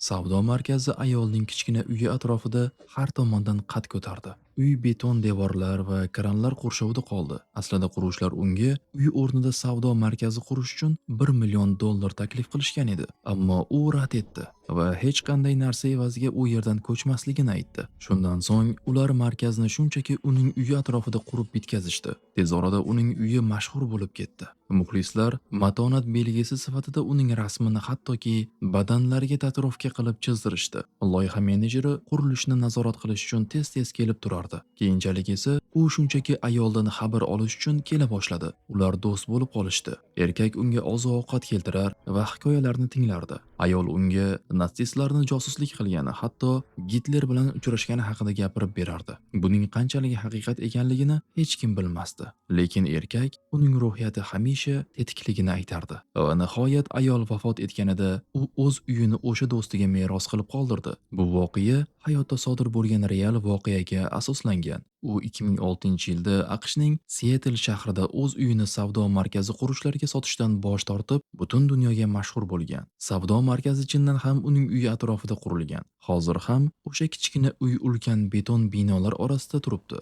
Savdo markazi ayolning kichkina uyi atrofida har tomondan qad ko'tardi. Uy beton devorlar va kranlar qurshovida qoldi. Aslida quruvchilar unga uy o'rnida savdo markazi qurish uchun 1 million dollar taklif qilishgan edi, ammo u rad etdi va hech qanday narsa evaziga u yerdan ko'chmasligini aytdi. Shundan so'ng ular markazni shunchaki uning uyi atrofida qurib bitkazishdi. Tez orada uning uyi mashhur bo'lib ketdi. Muxlislar matonat belgisi sifatida uning rasmini hattoki badanlariga tatuirovka qilib chizdirishdi. Loyiha menejeri qurilishni nazorat qilish uchun tez-tez kelib turardi. Keyinchalik esa u shunchaki ayoldan xabar olish uchun kela boshladi. Ular do'st bo'lib qolishdi. Erkak unga oziq-ovqat keltirar va hikoyalarni tinglardi. Ayol unga natsistlarni josuslik qilgani, hatto Gitler bilan uchrashgani haqida gapirib berardi. Buning qanchalik haqiqat ekanligini hech kim bilmasdi. Lekin erkak uning ruhiyati hamisha tetikligini aytardi. Va nihoyat ayol vafot etganida u o'z uyini o'sha do'stiga meros qilib qoldirdi. Bu voqea hayotda sodir bo'lgan real voqeaga asoslangan. U 2006-yilda AQShning Sietl shahrida o'z uyini savdo markazi quruvchilarga sotishdan bosh tortib, butun dunyoga mashhur bo'lgan. Savdo markazi chindan ham uning uyi atrofida qurilgan. Hozir ham o'sha kichkina uy ulkan beton binolar orasida turibdi.